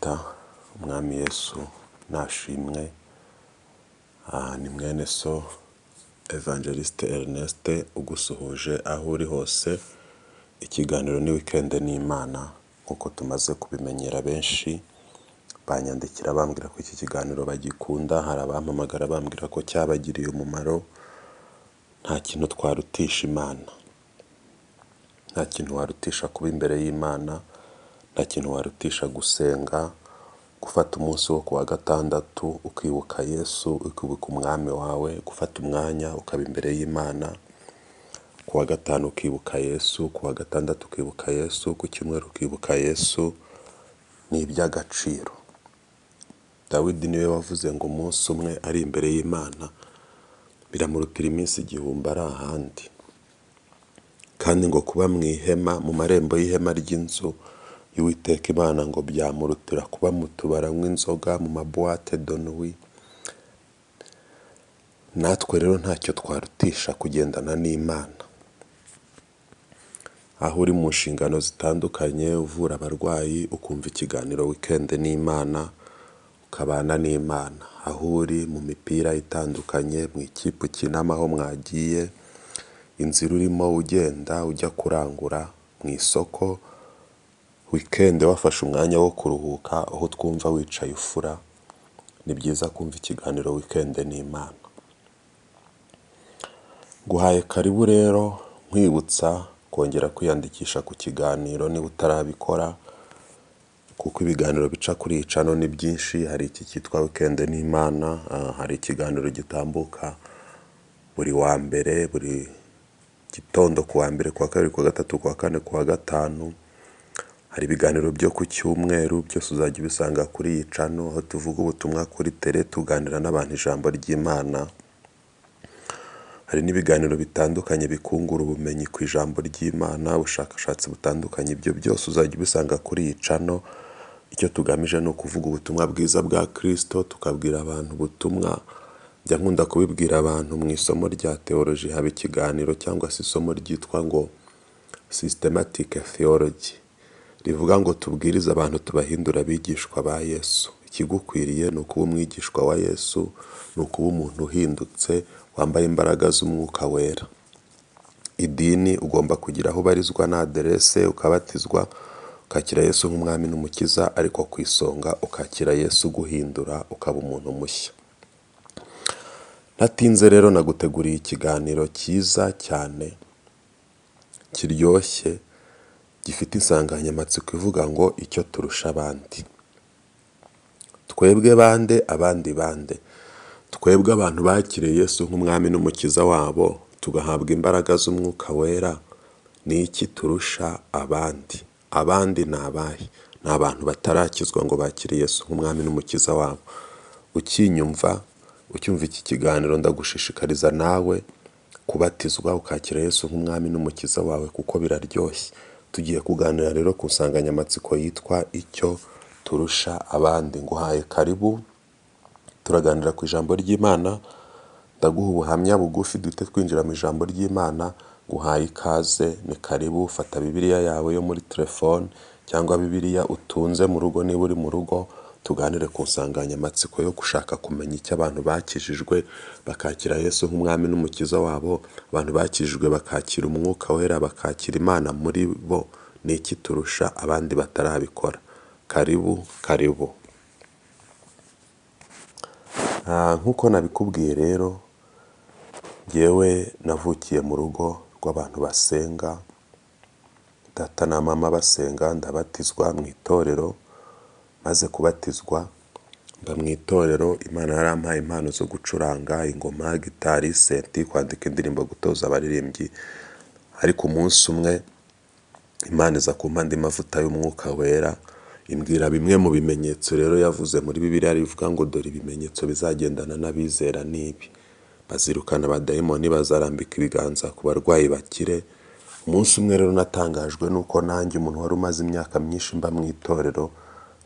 Data, Umwami Yesu nashimwe, ni mwene so Evangeliste Ernest ugusuhuje aho uri hose, ikiganiro ni weekend n'Imana nk'uko tumaze kubimenyera benshi banyandikira bambwira ko iki kiganiro bagikunda, hari abampamagara bambwira ko cyabagiriye umumaro, nta kintu twarutisha Imana, nta kintu warutisha kuba imbere y'Imana, nta kintu warutisha gusenga, gufata umunsi wo ku wa gatandatu ukibuka Yesu, ukibuka umwami wawe, gufata umwanya ukaba imbere y'Imana, ku wa gatanu ukibuka Yesu, ku wa gatandatu ukibuka Yesu, ku cyumweru ukibuka Yesu, ni iby'agaciro. Dawidi niwe wavuze ngo umunsi umwe ari imbere y'Imana biramurutira iminsi igihumbi ari ahandi, kandi ngo kuba mu ihema, mu marembo y'ihema ry'inzu y'Uwiteka Imana ngo byamurutira kuba mu tubari anywa inzoga, mu mabuwate de nuit. Natwe rero ntacyo twarutisha kugendana n'Imana. Aho uri mu nshingano zitandukanye, uvura abarwayi, ukumva ikiganiro weekend n'Imana, ukabana n'Imana. Aho uri mu mipira itandukanye, mu ikipe ukinamo aho mwagiye, inzira urimo ugenda ujya kurangura mu isoko, weekend wafashe umwanya wo kuruhuka, aho twumva wicaye ufura, ni byiza kumva ikiganiro weekend n'Imana. Nguhaye karibu rero nkwibutsa kongera kwiyandikisha ku kiganiro niba utarabikora, kuko ibiganiro bica kuri iyi channel ni byinshi, hari iki cyitwa weekend n'Imana, hari ikiganiro gitambuka buri wa mbere, buri gitondo ku wa mbere, ku wa kabiri, ku wa gatatu, ku wa kane, ku wa gatanu, hari ibiganiro byo ku cyumweru byose uzajya ubisanga kuri iyi channel, aho tuvuga ubutumwa kuri tele, tuganira n'abantu ijambo ry'Imana. Hari n'ibiganiro bitandukanye bikungura ubumenyi ku ijambo ry'Imana, ubushakashatsi butandukanye, ibyo byose uzajya ubisanga kuri iyi channel. Icyo tugamije ni ukuvuga ubutumwa bwiza bwa Kristo, tukabwira abantu ubutumwa. Njya nkunda kubibwira abantu mu isomo rya theology haba ikiganiro cyangwa se isomo ryitwa ngo systematic theology, rivuga ngo tubwirize abantu tubahindura abigishwa ba Yesu. Ikigukwiriye ni ukuba umwigishwa wa Yesu, ni ukuba umuntu uhindutse wambaye imbaraga z'umwuka wera. Idini ugomba kugira aho ubarizwa na aderese, ukabatizwa, ukakira Yesu nk'umwami n'umukiza, ariko ku isonga ukakira Yesu uguhindura ukaba umuntu mushya. Ntatinze rero naguteguriye ikiganiro cyiza cyane kiryoshye, gifite insanganyamatsiko ivuga ngo icyo turusha abandi. Twebwe bande, abandi bande? Twebwe abantu bakiriye Yesu nk'umwami n'umukiza wabo, tugahabwa imbaraga z'umwuka wera, ni iki turusha abandi? Abandi ni abahe? Ni abantu batarakizwa ngo bakire Yesu nk'umwami n'umukiza wabo. Ukinyumva, ucyumva iki kiganiro, ndagushishikariza nawe kubatizwa ukakira Yesu nk'umwami n'umukiza wawe kuko biraryoshye. Tugiye kuganira rero ku nsanganyamatsiko yitwa icyo turusha abandi. Nguhaye karibu, turaganira ku ijambo ry'Imana, ndaguha ubuhamya bugufi duhite twinjira mu ijambo ry'Imana, nguhaye ikaze, ni karibu, fata Bibiliya yawe yo muri telefone cyangwa Bibiliya utunze mu rugo niba uri mu rugo, tuganire ku nsanganyamatsiko yo gushaka kumenya icyo abantu bakijijwe bakakira Yesu nk'umwami n'umukiza wabo, abantu bakijijwe bakakira umwuka wera, bakakira Imana muri bo, ni iki turusha abandi batarabikora? Karibu, karibu. Nk'uko nabikubwiye rero, njyewe navukiye mu rugo rw'abantu basenga, data na mama basenga, ndabatizwa mu itorero, maze kubatizwa mba mu itorero, Imana yarampaye impano zo gucuranga ingoma, gitari, synthé, kwandika indirimbo, gutoza abaririmbyi, ariko umunsi umwe Imana iza kumpa andi mavuta y'umwuka wera, imbwira bimwe mu bimenyetso rero yavuze muri Bibiliya rivuga ngo dore ibimenyetso bizagendana n'abizera ni ibi: bazirukana abadayimoni, bazarambika ibiganza ku barwayi bakire. Umunsi umwe rero natangajwe n'uko nanjye umuntu wari umaze imyaka myinshi mba mu itorero,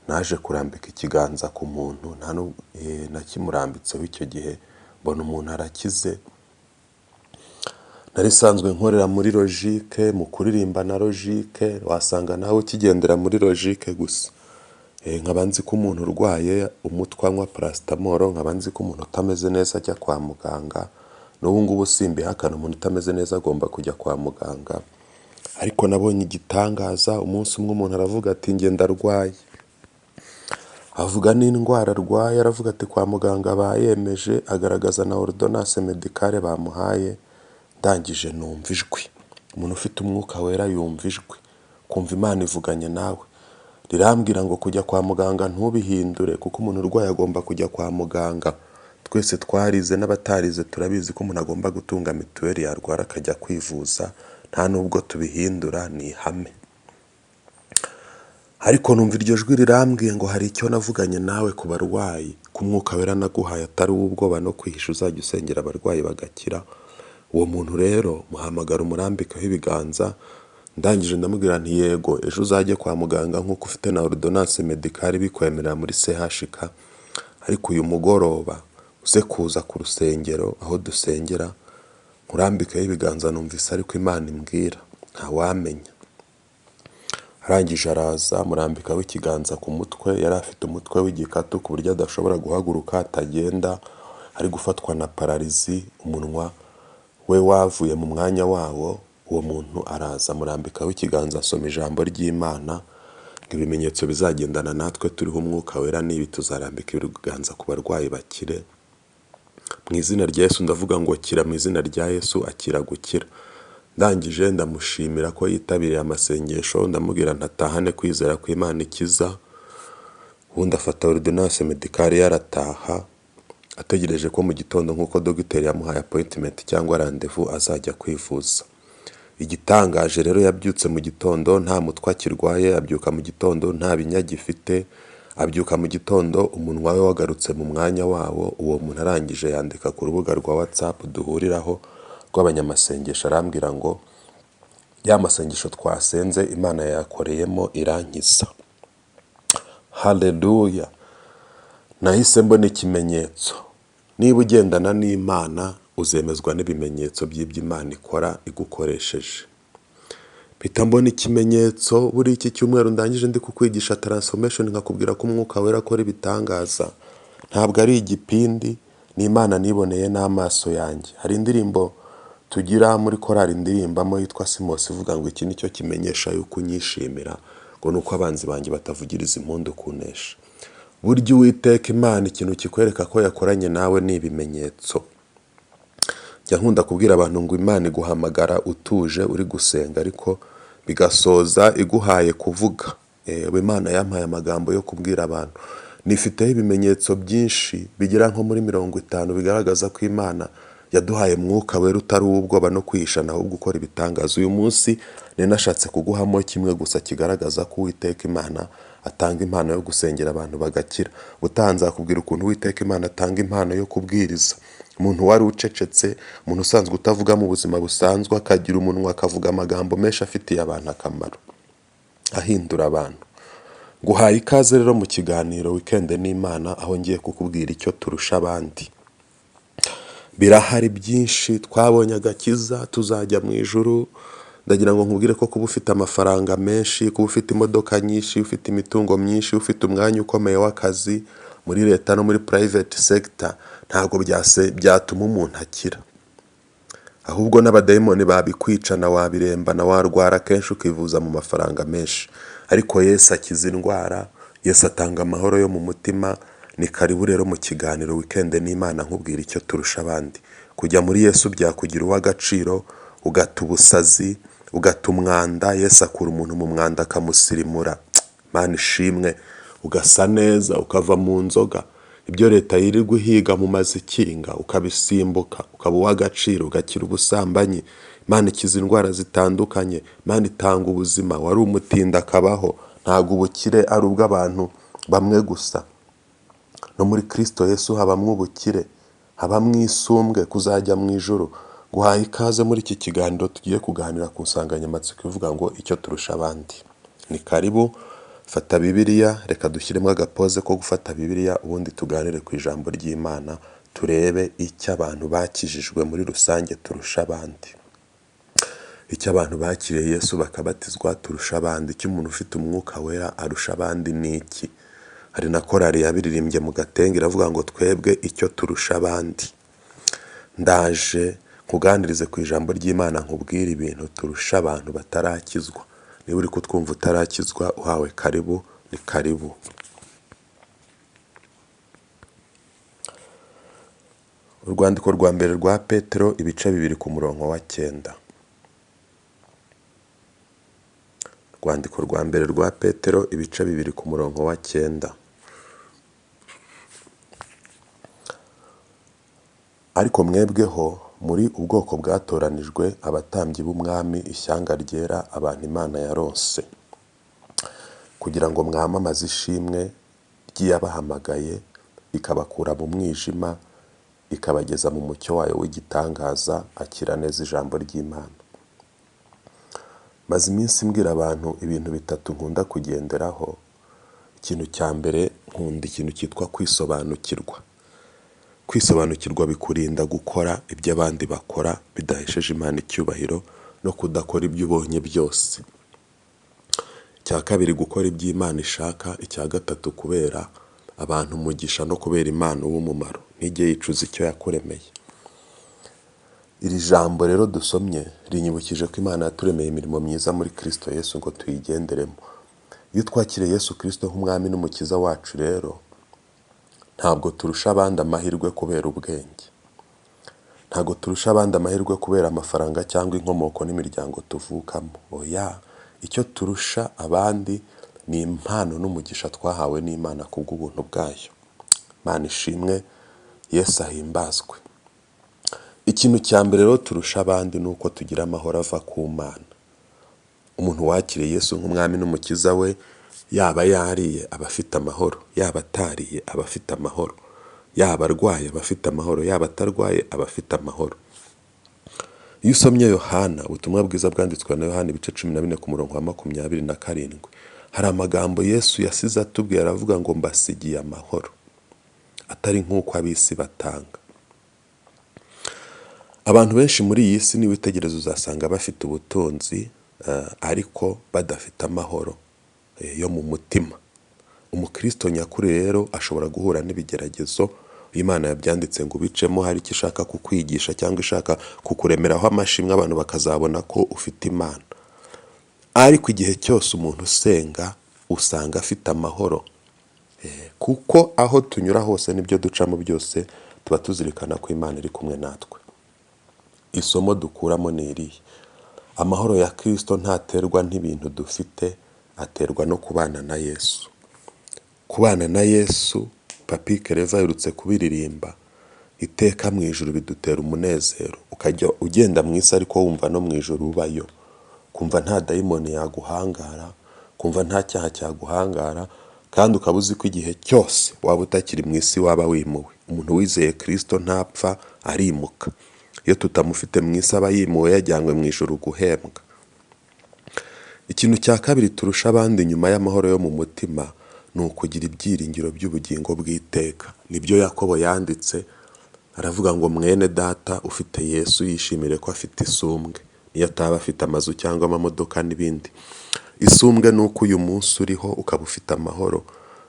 naje kurambika ikiganza ku muntu, nakimurambitseho icyo gihe mbona umuntu arakize. Nari nsanzwe nkorera muri logique, mu kuririmba na logique, wasanga nawe ukigendera muri logique gusa. Nkaba nzi ko umuntu urwaye umutwe anywa paracetamol, nkaba nzi ko umuntu utameze neza ajya kwa muganga, n'ubu ngubu simbihakana, umuntu utameze neza agomba kujya kwa muganga, ariko nabonye igitangaza, umunsi umwe umuntu aravuga ati njye ndarwaye, avuga n'indwara arwaye, aravuga ati kwa muganga bayemeje, agaragaza na ordonnance médicale bamuhaye, ndangije numva ijwi, umuntu ufite umwuka wera yumva ijwi, kumva Imana ivuganye nawe, rirambwira ngo kujya kwa muganga ntubihindure, kuko umuntu urwaye agomba kujya kwa muganga, twese twarize n'abatarize turabizi ko umuntu agomba gutunga mituweli yarwara akajya kwivuza, nta nubwo tubihindura ni ihame. Ariko numva iryo jwi rirambwiye ngo hari icyo navuganye nawe ku barwayi, ko umwuka wera naguhaye atari uw'ubwoba no kwihisha, uzajya usengera abarwayi bagakira. Uwo muntu rero muhamagara umurambikeho ibiganza, ndangije ndamubwira nti yego ejo uzajye kwa muganga nk'uko ufite na ordonnance médicale ibikwemerera muri CHK, ariko uyu mugoroba uze kuza ku rusengero aho dusengera nkurambikeho ibiganza, numvise ariko Imana imbwira, ntawamenya. Arangije araza murambikaho ikiganza ku mutwe, yari afite umutwe w'igikatu ku buryo adashobora guhaguruka, atagenda, ari gufatwa na paralysie, umunwa we wavuye mu mwanya wawo, uwo muntu araza murambikaho ikiganza asoma ijambo ry'Imana, ngo ibimenyetso bizagendana natwe turiho umwuka wera n'ibi, tuzarambika ibiganza ku barwayi bakire, mu izina rya Yesu ndavuga ngo kira, mu izina rya Yesu akira gukira. Ndangije ndamushimira ko yitabiriye amasengesho, ndamubwira ntatahane kwizera ko Imana ikiza, ubundi afata ordonnance médicale ye arataha, ategereje ko mu gitondo nk'uko dogiteri yamuhaye appointment cyangwa rendez-vous azajya kwivuza. Igitangaje rero yabyutse mu gitondo nta mutwe akirwaye, abyuka mu gitondo nta binya agifite, abyuka mu gitondo umunwa we wagarutse mu mwanya wawo. Uwo muntu arangije yandika ku rubuga rwa WhatsApp duhuriraho rw'abanyamasengesho, arambwira ngo ya masengesho twasenze Imana yayakoreyemo irankiza. Haleluya! Nahise mbona ikimenyetso. Niba ugendana n'Imana uzemezwa n'ibimenyetso by'ibyo Imana ikora igukoresheje. Mpita mbona ikimenyetso. Buri iki cyumweru ndangije ndi kukwigisha transformation, nkakubwira ko umwuka wera akora ibitangaza. Ntabwo ari igipindi, ni Imana niboneye n'amaso yanjye. Hari indirimbo tugira muri korali ndirimbamo yitwa Simos, ivuga ngo iki nicyo kimenyesha yuko unyishimira, ngo ni uko abanzi banjye batavugiriza impundu kunesha. Burya Uwiteka Imana ikintu kikwereka ko yakoranye nawe ni ibimenyetso. Njya nkunda kubwira abantu ngo Imana iguhamagara utuje uri gusenga, ariko bigasoza iguhaye kuvuga. Imana yampaye amagambo yo kubwira abantu. Nifiteho ibimenyetso byinshi bigera nko muri 50 bigaragaza ko Imana yaduhaye mwuka wera utari uw'ubwoba no kwihishana, ahubwo ukora ibitangaza. Uyu munsi nari nashatse kuguhamo kimwe gusa kigaragaza ko Uwiteka Imana atanga impano yo gusengera abantu bagakira. Ubutaha nzakubwira ukuntu Uwiteka Imana atanga impano yo kubwiriza. Umuntu wari ucecetse, umuntu usanzwe utavuga mu buzima busanzwe, akagira umunwa akavuga amagambo menshi afitiye abantu akamaro, ahindura abantu. Nguhaye ikaze rero mu kiganiro Weekend n'Imana, aho ngiye kukubwira icyo turusha abandi. Birahari byinshi, twabonye agakiza, tuzajya mu ijuru. Ndagira ngo nkubwire ko kuba ufite amafaranga menshi, kuba ufite imodoka nyinshi, ufite imitungo myinshi, ufite umwanya ukomeye w'akazi muri leta no muri private sector, ntabwo byatuma umuntu akira. Ahubwo n'abadayimoni babikwicana, wabirembana, warwara kenshi ukivuza mu mafaranga menshi. Ariko Yesu akiza indwara, Yesu atanga amahoro yo mu mutima. Ni karibu rero mu kiganiro Weekend n'Imana, nkubwira icyo turusha abandi. Kujya muri Yesu byakugira uw'agaciro, ugata ubusazi, ugata umwanda. Yesu akura umuntu mu mwanda akamusirimura. Imana ishimwe, ugasa neza, ukava mu nzoga. Ibyo leta yirirwa ihiga mu mazu ikinga, ukabisimbuka, ukaba uw'agaciro, ugakira ubusambanyi. Imana ikiza indwara zitandukanye, Imana itanga ubuzima, wari umutindi akabaho. Ntabwo ubukire ari ubw'abantu bamwe gusa. No muri Kristo Yesu habamo ubukire, habamo isumbwe, kuzajya mu ijuru. Nguhaye ikaze muri iki kiganiro tugiye kuganira ku nsanganyamatsiko ivuga ngo icyo turusha abandi. Ni karibu, fata Bibiliya, reka dushyiremo agapoze ko gufata Bibiliya, ubundi tuganire ku ijambo ry'Imana, turebe icyo abantu bakijijwe muri rusange turusha abandi. Icyo abantu bakiriye Yesu bakabatizwa turusha abandi, icyo umuntu ufite umwuka wera arusha abandi ni iki? Hari na korali yabiririmbye mu Gatenga iravuga ngo twebwe icyo turusha abandi. Ndaje nkuganirize ku ijambo ry'Imana, nkubwire ibintu turusha abantu batarakizwa. Niba uri kutwumva utarakizwa, uhawe karibu, ni karibu. Urwandiko rwa mbere rwa Petero ibice 2 ku murongo wa 9. Urwandiko rwa mbere rwa Petero ibice 2 ku murongo wa 9. Ariko mwebweho muri ubwoko bwatoranijwe, abatambyi b'umwami, ishyanga ryera, abantu Imana yaronse, kugira ngo mwamamaze ishimwe ry'iyabahamagaye, ikabakura mu mwijima, ikabageza mu mucyo wayo w'igitangaza. Akira neza ijambo ry'Imana. Maze iminsi mbwira abantu ibintu bitatu nkunda kugenderaho. Ikintu cya mbere, nkunda ikintu cyitwa kwisobanukirwa. Kwisobanukirwa bikurinda gukora ibyo abandi bakora bidahesheje Imana icyubahiro, no kudakora ibyo ubonye byose. Icya kabiri, gukora ibyo Imana ishaka. Icya gatatu, kubera abantu umugisha no kubera Imana uw'umumaro. Ntijye yicuza icyo yakuremeye. Iri jambo rero dusomye rinyibukije ko Imana yaturemeye imirimo myiza muri Kristo Yesu ngo tuyigenderemo. Iyo twakiriye Yesu Kristo nk'umwami n'umukiza wacu rero, ntabwo turusha abandi amahirwe kubera ubwenge. Ntabwo turusha abandi amahirwe kubera amafaranga cyangwa inkomoko n'imiryango tuvukamo. Oya, icyo turusha abandi ni impano n'umugisha twahawe n'Imana kubw'ubuntu bwayo. Imana ishimwe, Yesu ahimbazwe. Ikintu cya mbere rero turusha abandi ni uko tugira amahoro ava ku Mana. Umuntu wakiriye Yesu nk'umwami n'umukiza we, yaba yariye aba afite amahoro, yaba atariye aba afite amahoro, yaba arwaye aba afite amahoro, yaba atarwaye aba afite amahoro. Iyo usomye Yohana, ubutumwa bwiza bwanditswe na Yohana ibice 14 ku murongo wa 27, hari amagambo Yesu yasize atubwiye, aravuga ngo mbasigiye amahoro, atari nk'uko ab'isi batanga. Abantu benshi muri iyi si niwitegereza uzasanga bafite ubutunzi, ariko badafite amahoro yo mu mutima. Umukristo nyakuri rero ashobora guhura n'ibigeragezo. Imana yabyanditse ngo ubicemo, hari icyo ishaka kukwigisha cyangwa ishaka kukuremeraho amashimwe, abantu bakazabona ko ufite Imana. Ariko igihe cyose umuntu usenga usanga afite amahoro, kuko aho tunyura hose n'ibyo ducamo byose tuba tuzirikana ko Imana iri kumwe natwe. Isomo dukuramo ni irihe? Amahoro ya Kristo ntaterwa n'ibintu dufite, aterwa no kubana na Yesu. Kubana na Yesu, Papi Kereva aherutse kubiririmba, iteka mu ijuru bidutera umunezero. Ukajya ugenda mu isi ariko wumva no mu ijuru ubayo, kumva nta dayimoni yaguhangara, kumva nta cyaha cyaguhangara, kandi ukaba uzi ko igihe cyose waba utakiri mu isi waba wimuwe. Umuntu wizeye Kristo ntapfa, arimuka. Iyo tutamufite mu isi aba yimuwe, yajyanywe mu ijuru guhembwa. Ikintu cya kabiri turusha abandi nyuma y'amahoro yo mu mutima ni ukugira ibyiringiro by'ubugingo bw'iteka. Nibyo Yakobo yanditse, aravuga ngo mwene data ufite Yesu yishimire ko afite isumbwe, niyo ataba afite amazu cyangwa amamodoka n'ibindi. Isumbwe ni uko uyu munsi uriho ukaba ufite amahoro,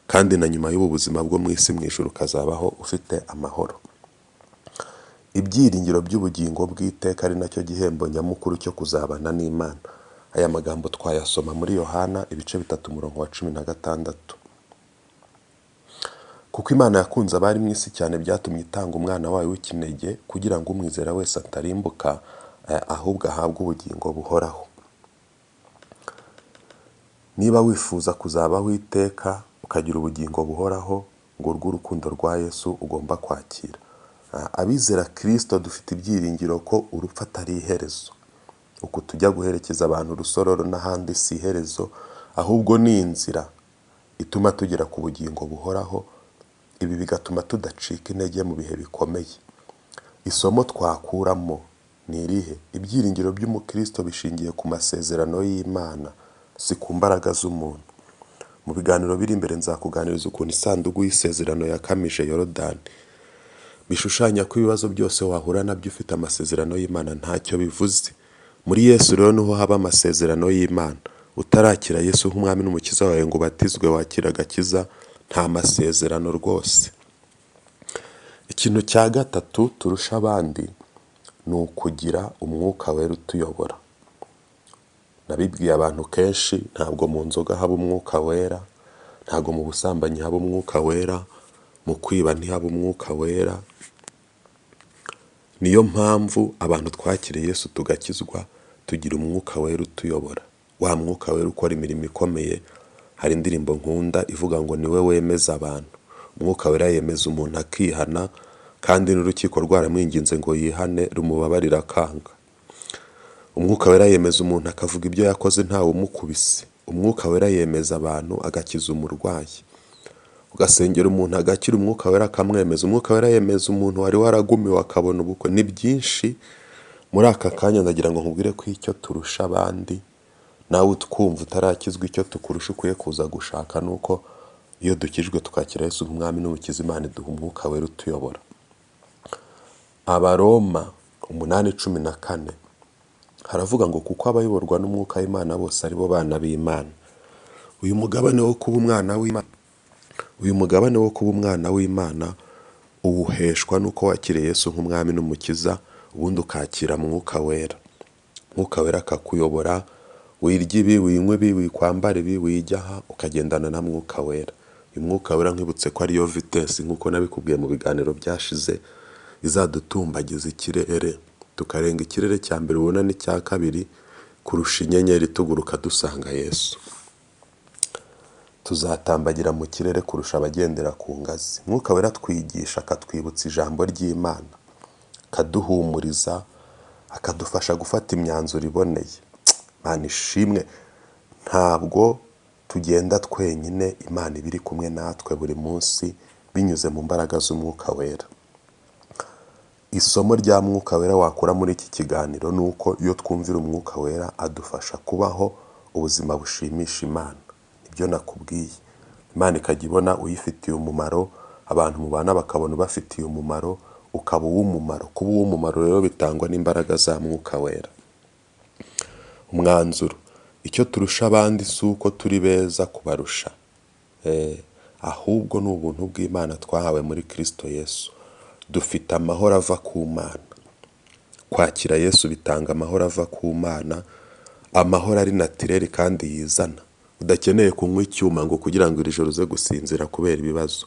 kandi na nyuma y'ubu buzima bwo mu isi mu ijuru ukazabaho ufite amahoro. Ibyiringiro by'ubugingo bw'iteka ari nacyo gihembo nyamukuru cyo kuzabana n'Imana. Aya magambo twayasoma muri Yohana ibice 3 umurongo wa 16. Kuko Imana yakunze abari mu isi cyane, byatumye itanga umwana wayo w'ikinege, kugira ngo umwizera wese atarimbuka, ahubwo ahabwe ubugingo buhoraho. Niba wifuza kuzabaho iteka ukagira ubugingo buhoraho, ngo urw'urukundo rwa Yesu ugomba kwakira. Abizera Kristo dufite ibyiringiro ko urupfu atari iherezo. Uku tujya guherekeza abantu urusororo n'ahandi si iherezo, ahubwo ni inzira ituma tugera ku bugingo buhoraho. Ibi bigatuma tudacika intege mu bihe bikomeye. Isomo twakuramo ni irihe? Ibyiringiro by'umukristo bishingiye ku masezerano y'Imana, si ku mbaraga z'umuntu. Mu biganiro biri imbere nzakuganiriza ukuntu isanduku y'isezerano yakamije Yorodani. Bishushanya ko ibibazo byose wahura nabyo ufite amasezerano y'Imana ntacyo bivuze. Muri Yesu rero niho haba amasezerano y'Imana. Utarakira Yesu nk'umwami n'umukiza wawe ngo ubatizwe wakira agakiza, Nta masezerano rwose. Ikintu cya gatatu turusha abandi ni ukugira Umwuka Wera utuyobora. Nabibwiye abantu kenshi, ntabwo mu nzoga haba Umwuka Wera, ntabwo mu busambanyi haba Umwuka Wera, mu kwiba ntihaba Umwuka Wera. Niyo mpamvu abantu twakiriye Yesu tugakizwa tugira Umwuka Wera utuyobora. Wa Mwuka Wera ukora imirimo ikomeye. Hari indirimbo nkunda ivuga ngo niwe wemeza abantu. Umwuka Wera yemeza umuntu akihana, kandi n'urukiko rwaramwinginze ngo yihane rumubabarira akanga. Umwuka Wera yemeza umuntu akavuga ibyo yakoze ntawe umukubise. Umwuka Wera yemeza abantu agakiza umurwayi. Ugasengera umuntu agakira, Umwuka Wera akamwemeza. Umwuka Wera yemeza umuntu wari waragumiwe akabona ubukwe. Ni byinshi. Muri aka kanya ndagira ngo nkubwire ko icyo turusha abandi, nawe utwumva utarakizwa, icyo tukurusha ukwiye kuza gushaka ni uko iyo dukijwe tukakira Yesu nk'Umwami n'Umukiza, Imana iduha Umwuka Wera utuyobora. Abaroma 8:14 haravuga ngo kuko abayoborwa n'Umwuka w'Imana bose ari bo bana b'Imana. Uyu mugabane wo kuba umwana w'Imana, uyu mugabane wo kuba umwana w'Imana uwuheshwa n'uko wakiriye Yesu nk'Umwami n'Umukiza, ubundi ukakira Mwuka Wera. Mwuka Wera akakuyobora, wirya ibi, winywa ibi, wikwambara ibi, wijya aha, ukagendana na Mwuka Wera. Uyu Mwuka Wera nkwibutse ko ariyo vitesse, nk'uko nabikubwiye mu biganiro byashize, izadutumbagiza ikirere, tukarenga ikirere cya mbere ubona n'icya kabiri, kurusha inyenyeri tuguruka dusanga Yesu. Tuzatambagira mu kirere kurusha abagendera ku ngazi. Mwuka Wera atwigisha, akatwibutsa ijambo ry'Imana, akaduhumuriza, akadufasha gufata imyanzuro iboneye. Imana ishimwe, ntabwo tugenda twenyine, Imana iba iri kumwe natwe buri munsi binyuze mu mbaraga z'Umwuka Wera. Isomo rya Mwuka Wera wakura muri iki kiganiro ni uko iyo twumvira Umwuka Wera adufasha kubaho ubuzima bushimisha Imana. Nibyo nakubwiye. Imana ikajya ibona uyifitiye umumaro, abantu mubana bakabona ubafitiye umumaro, ukaba uw'umumaro. Kuba uw'umumaro rero bitangwa n'imbaraga za Mwuka Wera. Umwanzuro: icyo turusha abandi si uko turi beza kubarusha, ahubwo ni ubuntu bw'Imana twahawe muri Kristo Yesu. Dufite amahoro ava ku Mana. Kwakira Yesu bitanga amahoro ava ku Mana, amahoro ari naturel kandi yizana, udakeneye kunywa icyuma ngo kugira ngo iri joro uze gusinzira kubera ibibazo.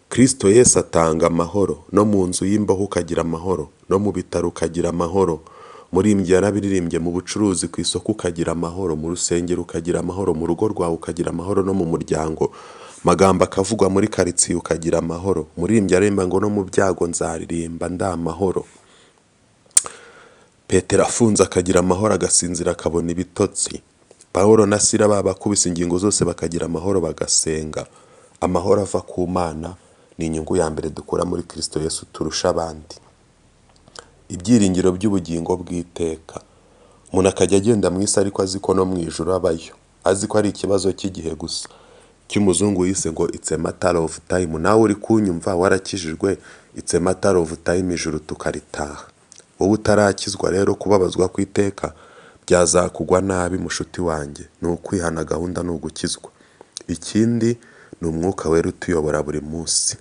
Kristo Yesu atanga amahoro, no mu nzu y'imbohe ukagira amahoro, no mu bitaro ukagira amahoro. Muririmbyi yarabiririmbye, mu bucuruzi ku isoko ukagira amahoro, mu rusengero ukagira amahoro, mu rugo rwawe ukagira amahoro, no mu muryango. Amagambo akavugwa muri karitsiye ukagira amahoro. Umuririmbyi aririmba ngo no mu byago nzaririmba ndi amahoro. Petero afunze akagira amahoro, agasinzira akabona ibitotsi. Pawulo na Sila babakubise ingingo zose bakagira amahoro bagasenga. Amahoro ava ku Mana ni inyungu ya mbere dukura muri Kristo Yesu turusha abandi. Ibyiringiro by'ubugingo bw'iteka. Umuntu akajya agenda mu isi ariko azi ko no mu ijuru abayo, azi ko ari ikibazo cy'igihe gusa. Icyo umuzungu yise ngo it's a matter of time. Nawe uri kunyumva warakijijwe, it's a matter of time, ijuru tukaritaha. Wowe utarakizwa rero, kubabazwa kw'iteka byazakugwa nabi mushuti wanjye. Ni ukwihana, gahunda ni ugukizwa. Ikindi ni Umwuka Wera utuyobora buri munsi.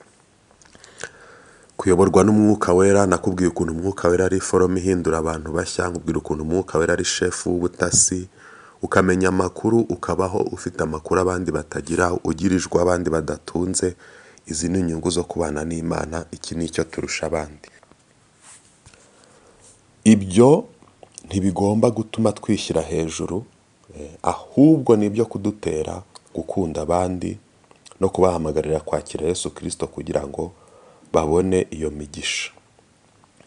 Kuyoborwa n'Umwuka Wera, nakubwiye ukuntu Umwuka Wera ari foroma ihindura abantu bashya, nkubwira ukuntu Umwuka Wera ari shefu w'ubutasi, ukamenya amakuru, ukabaho ufite amakuru abandi batagira, ugirijwe abandi badatunze. Izi ni inyungu zo kubana n'Imana, iki ni icyo turusha abandi. Ibyo ntibigomba gutuma twishyira hejuru, ahubwo ni ibyo kudutera gukunda abandi no kubahamagarira kwakira Yesu Kirisito kugira ngo babone iyo migisha.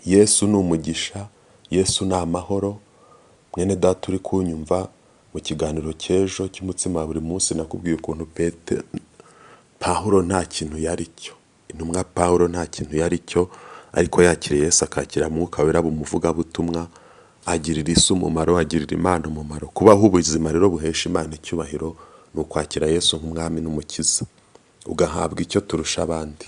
Yesu ni umugisha, Yesu ni amahoro. Mwene data uri kunyumva, mu kiganiro cy'ejo cy'umutsima wa buri munsi nakubwiye ukuntu Pawulo nta kintu yari cyo. Intumwa Pawulo nta kintu yari cyo, ariko yakiriye Yesu akakira Mwuka Wera aba umuvugabutumwa, agirira isi umumaro, agirira Imana umumaro. Kubaho ubuzima rero buhesha Imana icyubahiro ni ukwakira Yesu nk'Umwami n'Umukiza, ugahabwa icyo turusha abandi.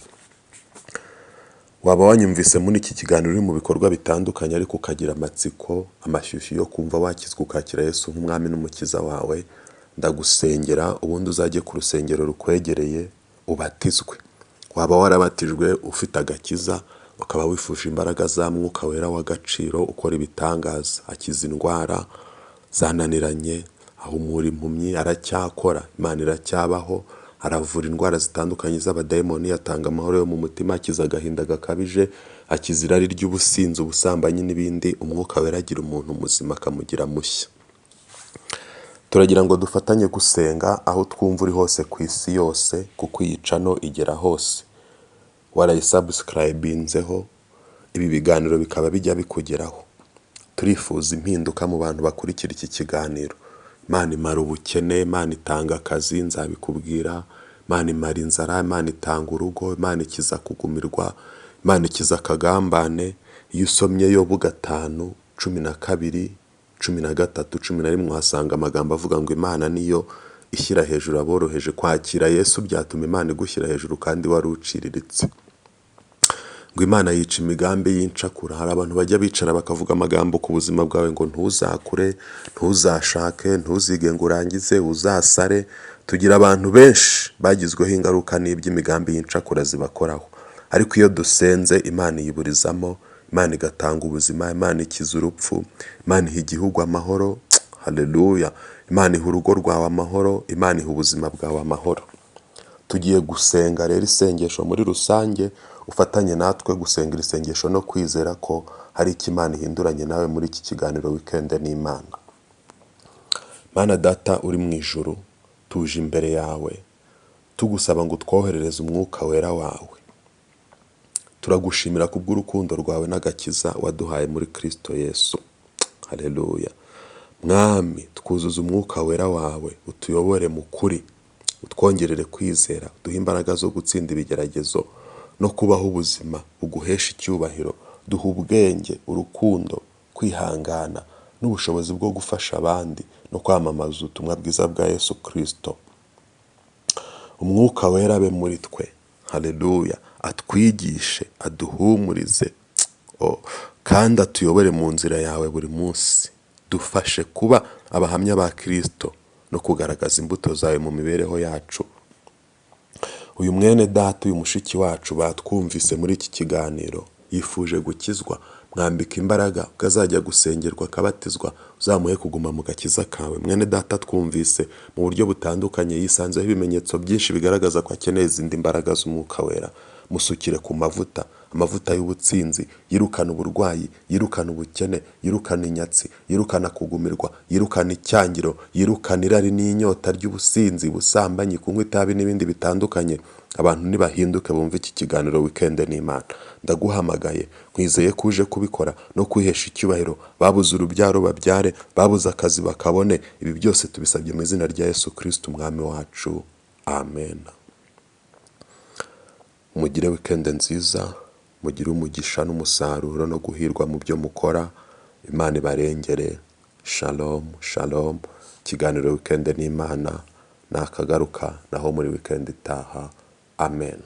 Waba wanyumvise muri iki kiganiro uri mu bikorwa bitandukanye, ariko ukagira amatsiko, amashyushyu yo kumva wakizwa ukakira Yesu nk'Umwami n'Umukiza wawe, ndagusengera, ubundi uzajye ku rusengero rukwegereye. ubatizwe. Waba warabatijwe ufite agakiza, ukaba wifuje imbaraga za Mwuka Wera w'agaciro ukora ibitangaza, akiza indwara zananiranye, ahumura impumyi, aracyakora, Imana iracyabaho, aravura indwara zitandukanye z'abadayimoni, atanga amahoro yo mu mutima, akiza agahinda gakabije, akiza irari ry'ubusinzi, ubusambanyi n'ibindi. Umwuka Wera agira umuntu muzima akamugira mushya. Turagira ngo dufatanye gusenga aho twumva uri hose ku isi yose, kuko iyi channel igera hose. Warayisubscribinzeho, ibi biganiro bikaba bijya bikugeraho. Turifuza impinduka mu bantu bakurikira iki kiganiro. Imana imara ubukene, Imana itanga akazi, nzabikubwira, Imana imara inzara, Imana itanga urugo, Imana ikiza kugumirwa, Imana ikiza akagambane. Iyo usomye Yobu 5:12, 13, 11 uhasanga amagambo avuga ngo Imana niyo ishyira hejuru aboroheje. Kwakira Yesu byatuma Imana igushyira hejuru kandi wari uciriritse. Ngo Imana yica imigambi y'incakura. Hari abantu bajya bicara bakavuga amagambo ku buzima bwawe ngo ntuzakure, ntuzashake, ntuzige ngo urangize, uzasare. Tugira abantu benshi bagizweho ingaruka n'iby'imigambi y'incakura zibakoraho. Ariko iyo dusenze Imana iyiburizamo, Imana igatanga ubuzima, Imana ikiza urupfu, Imana iha igihugu amahoro, haleluya. Imana iha urugo rwawe amahoro, Imana iha ubuzima bwawe amahoro. Tugiye gusenga rero isengesho muri rusange, ufatanye natwe gusenga iri sengesho no kwizera ko hari icyo Imana ihinduranye nawe muri iki kiganiro Weekend n'Imana. Mana Data uri mu ijuru, tuje imbere yawe tugusaba ngo utwoherereze Umwuka Wera wawe. Turagushimira kubw'urukundo rwawe n'agakiza waduhaye muri Kristo Yesu. Haleluya. Mwami, twuzuze Umwuka Wera wawe, utuyobore mu kuri, utwongerere kwizera, duhe imbaraga zo gutsinda ibigeragezo no kubaho ubuzima buguhesha icyubahiro. Duha ubwenge, urukundo, kwihangana n'ubushobozi bwo gufasha abandi no kwamamaza ubutumwa bwiza bwa Yesu Kristo. Umwuka Wera abe muri twe. Haleluya. Atwigishe, aduhumurize, kandi atuyobore mu nzira yawe buri munsi. Dufashe kuba abahamya ba Kristo no kugaragaza imbuto zawe mu mibereho yacu. Uyu mwene data, uyu mushiki wacu batwumvise muri iki kiganiro, yifuje gukizwa, mwambika imbaraga, ubwo azajya gusengerwa akabatizwa, uzamuhe kuguma mu gakiza kawe. Mwene data twumvise mu buryo butandukanye, yisanzeho ibimenyetso byinshi bigaragaza ko akeneye izindi mbaraga z'Umwuka Wera. Musukire ku mavuta, amavuta y'ubutsinzi, yirukana uburwayi, yirukana ubukene, yirukana inyatsi, yirukana kugumirwa, yirukana icyangiro, yirukana irari n'inyota ry'ubusinzi, ubusambanyi, kunywa itabi n'ibindi bitandukanye. Abantu nibahinduke bumve iki kiganiro Weekend n'Imana. Ndaguhamagaye, nkwizeye ko uje kubikora no kwihesha icyubahiro. Babuze urubyaro babyare, babuze akazi bakabone. Ibi byose tubisabye mu izina rya Yesu Kristo Umwami wacu. Amen. Mugire weekend nziza, mugire umugisha n'umusaruro no guhirwa mu byo mukora. Imana ibarengere. Shalom, shalom. Ikiganiro Weekend n'Imana nakagaruka naho muri weekend itaha. Amen.